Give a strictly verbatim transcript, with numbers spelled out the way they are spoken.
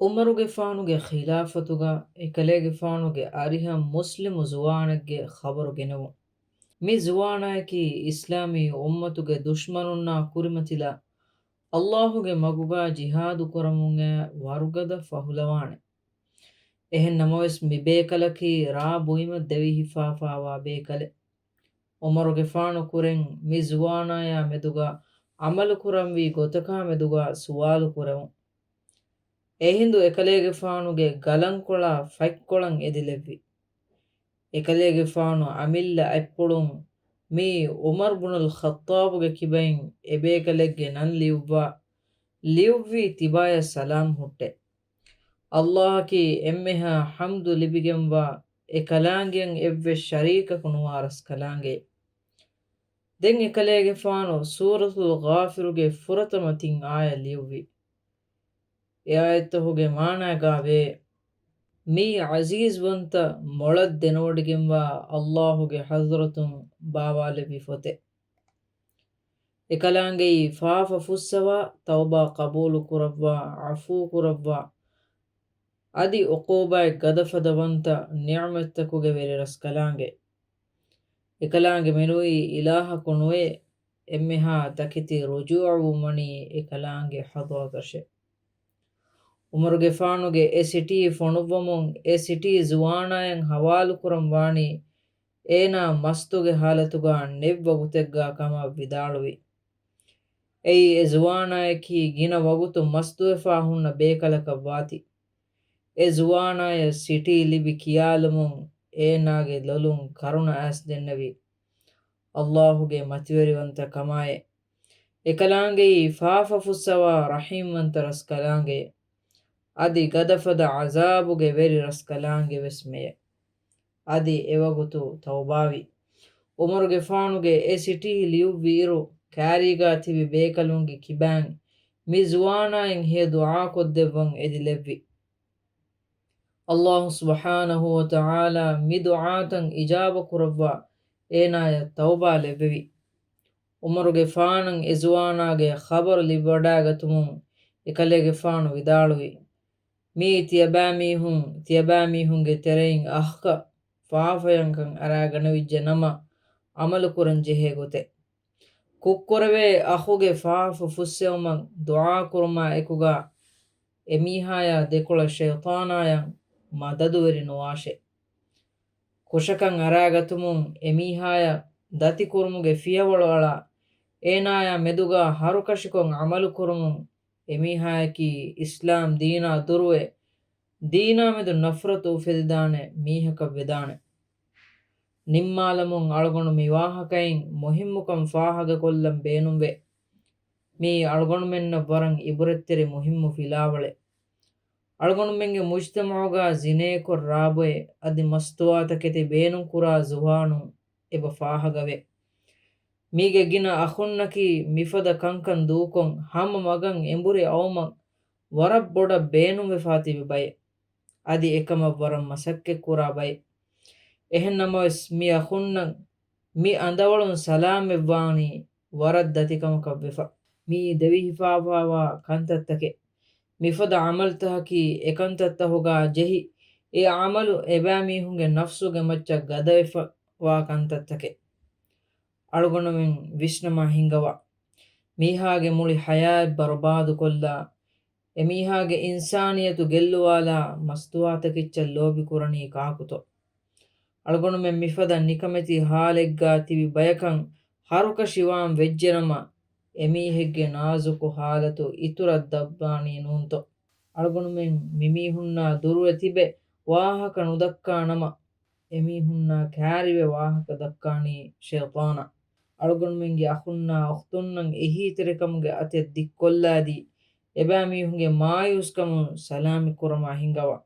ޢުމަރުގެފާނުގެ ޚިލާފަތުގަ އެކަލޭގެފާނުގެ އަރިހަށް މުސްލިމު ޒުވާނެއްގެ ޚަބަރު ގެނެވުން. މި ޒުވާނާއަކީ އިސްލާމީ އުއްމަތުގެ ދުޝްމަނުންނާ ކުރިމަތިލާ، ﷲ ގެ މަގުގާ ޖިހާދު ކުރަމުން އައި ވަރުގަދަ ފަހުލަވާނެ. އެހެން ނަމަވެސް، މި ބޭކަލަކީ ރާ ބުއިމަށް ދެވި ހިފާފާވާ ބޭކަލެއް. ޢުމަރުގެފާނު ކުރެން މި ޒުވާނާޔާ މެދުގަ ޢަމަލުކުރަންވީ ގޮތަކާ މެދުގަ ސުވާލު ކުރެވުން. އެހިނދު އެކަލޭގެފާނުގެ ގަލަންކޮޅާ ފަތްކޮޅަށް އެދިލެއްވި. އެކަލޭގެފާނު އަމިއްލަ އަތްޕުޅުން މީ ޢުމަރު ބުނުލް ޚައްޠާބުގެ ކިބައިން އެބޭކަލެއްގެ ނަން ލިޔުއްވާ، ލިޔުއްވީ ތިބާޔަށް ސަލާމް ހުއްޓެ. ﷲ އަކީ އެންމެހާ ޙަމްދު ލިބިގެންވާ އެ ކަލާނގެއަށް އެއްވެސް ޝަރީކަކު ނުވާ ރަސްކަލާނގެ. ދެން އެކަލޭގެފާނު ސޫރަތުލް ޣާފިރުގެ ފުރަތަމަ ތިން އާޔަތް ލިޔުއްވި. އެ އާޔަތްތަހުގެ މާނާގާވޭ، މީ ޢަޒީޒްވަންތަ މޮޅަށް ދެނެވޮޑިގެންވާ ﷲ ގެ ޙަޟްރަތުން ބާވާލެއްވި ފޮތެއް. އެކަލާނގެއީ ފާފަ ފުއްސަވާ، ތައުބާ ޤަބޫލު ކުރައްވާ، ޢަފޫ ކުރައްވާ، އަދި ޢުޤޫބާތް ގަދަފަދަވަންތަ ނިޢުމަތްތަކުގެ ވެރި ރަސްކަލާނގެ. އެކަލާނގެ މެނުވީ އިލާހަކު ނުވެ، އެންމެހާ ތަކެތި ރުޖޫޢަވުން ވަނީ އެކަލާނގެ ޙަޟްރަތަށެ. ޢުމަރުގެފާނުގެ އެ ސިޓީ ފޮނުއްވަމުން އެ ސިޓީ ޒުވާނާޔަށް ޙަވާލުކުރަން ވާނީ އޭނާ މަސްތުގެ ޙާލަތުގާ ނެތް ވަގުތެއްގާ ކަމަށް ވިދާޅުވި. އެއީ އެ ޒުވާނާޔަކީ ގިނަ ވަގުތު މަސްތުވެފާ ހުންނަ ބޭކަލަކަށް ވާތީ. އެ ޒުވާނާޔަށް ސިޓީ ލިބި ކިޔާލުމުން އޭނާގެ ލޮލުން ކަރުނަ އައިސް ދެންނެވި. ﷲ ގެ މަތިވެރިވަންތަ ކަމާއޭ. އެކަލާނގެއީ ފާފަ ފުއްސަވާ ރަޙީމްވަންތަ ރަސްކަލާނގެ. އަދި ގަދަފަދަ ޢަޒާބުގެ ވެރި ރަސްކަލާނގެ ވެސް މެޔެ. އަދި އެވަގުތު ތައުބާވި. ޢުމަރުގެފާނުގެ އެ ސިޓީ ލިޔުއްވިއިރު، ކާރީގާ ތިބި ބޭކަލުންގެ ކިބާން މި ޒުވާނާއިން ހެޔޮ ދުޢާ ކޮށްދެއްވަން އެދިލެއްވި. ﷲ ސުބްޙާނަހޫ ވަތަޢާލާ މި ދުޢާތައް އިޖާބަ ކުރައްވާ އޭނާޔަށް ތައުބާ ލެއްވެވި. ޢުމަރުގެފާނަށް އެ ޒުވާނާގެ ޚަބަރު ލިބިވަޑައިގަތުމުން އެކަލޭގެފާނު ވިދާޅުވި، މީ ތިޔަބައިމީހުން، ތިޔަބައިމީހުންގެ ތެރެއިން އަޚަކަށް ފާފަޔަންކަން އަރާގަނެވިއްޖެ ނަމަ، ޢަމަލުކުރަން ޖެހޭ ގޮތެއް. ކުށްކުރެވޭ އަޚުގެ ފާފަ ފުއްސެވުމަށް ދުޢާ ކުރުމާ އެކުގާ، އެމީހާޔާ ދެކޮޅަށް ޝައިޠާނާޔަށް މަދަދުވެރި ނުވާށޭ. ކުށަކަށް އަރާގަތުމުން އެމީހާޔަށް ދަތިކުރުމުގެ ފިޔަވަޅު އަޅާ، އޭނާޔާ މެދުގާ ހަރުކަށިކޮށް ޢަމަލުކުރުމުން އެމީހާޔަކީ އިސްލާމް ދީނާ ދުރުވެ، ދީނާ މެދު ނަފްރަތު އުފެދިދާނެ މީހަކަށް ވެދާނެ. ނިންމާލަމުން އަޅުގަނޑު މި ވާހަކައިން މުހިއްމުކަން ފާހަގަކޮށްލަން ބޭނުންވޭ. މީ އަޅުގަނޑުމެންނަށް ވަރަށް އިބުރަތްތެރި މުހިއްމު ފިލާވަޅެއް. އަޅުގަނޑުމެންގެ މުޖްތަމަޢުގާ ޒިނޭކޮށް ރާބޮއެ އަދި މަސްތުވާތަކެތި ބޭނުންކުރާ ޒުވާނުން އެބަ ފާހަގަވޭ. މީގެ ގިނަ އަޚުންނަކީ މިފަދަ ކަންކަން ދޫކޮށް ހަމަ މަގަށް އެނބުރި އައުމަށް ވަރަށް ބޮޑަށް ބޭނުންވެފާ ތިބި ބައެއް. އަދި އެކަމަށް ވަރަށް މަސައްކަތްކުރާ ބައެއް. އެހެންނަމަވެސް، މި އަޚުންނަށް މި އަނދަވަޅުން ސަލާމްވެއްވާނީ ވަރަށް ދަތިކަމަކަށްވެފަ. މިއީ ދެވިހިފާފާވާ ކަންތައްތަކެއް. މިފަދަ ޢަމަލުތަކަކީ އެކަންތައްތަހުގާ ޖެހި، އެ ޢަމަލު އެބައިމީހުންގެ ނަފްސުގެ މައްޗަށް ގަދަވެފަ ވާ ކަންތައްތަކެއް. އަޅުގަނޑުމެން ވިސްނަމާ ހިނގަވާ. މީހާގެ މުޅި ޙަޔާތް ބަރުބާދުކޮށްލާ، އެމީހާގެ އިންސާނިއްޔަތު ގެއްލުވާލާ މަސްތުވާތަކެއްޗަށް ލޯބިކުރަނީ ކާކުތޯ؟ އަޅުގަނޑުމެން މިފަދަ ނިކަމެތި ޙާލެއްގާ ތިބި ބަޔަކަށް ހަރުކަށިވާން ވެއްޖެނަމަ، އެމީހެއްގެ ނާޒުކު ޙާލަތު އިތުރަށް ދަށްވާނީ ނޫންތޯ؟ އަޅުގަނޑުމެން މިމީހުންނާ ދުރުވެ ތިބެ ވާހަކަ ނުދައްކާ ނަމަ، އެމީހުންނާ ކާރިވެ ވާހަކަ ދައްކާނީ ޝައިޠާނާ. އަޅުގަނޑުމެންގެ އަޚުންނާ އުޚްތުންނަށް އެހީތެރިކަމުގެ އަތެއް ދިއްކޮށްލާދީ، އެބައިމީހުންގެ މާޔޫސްކަމުން ސަލާމަތްކުރަމާ ހިނގަވާ.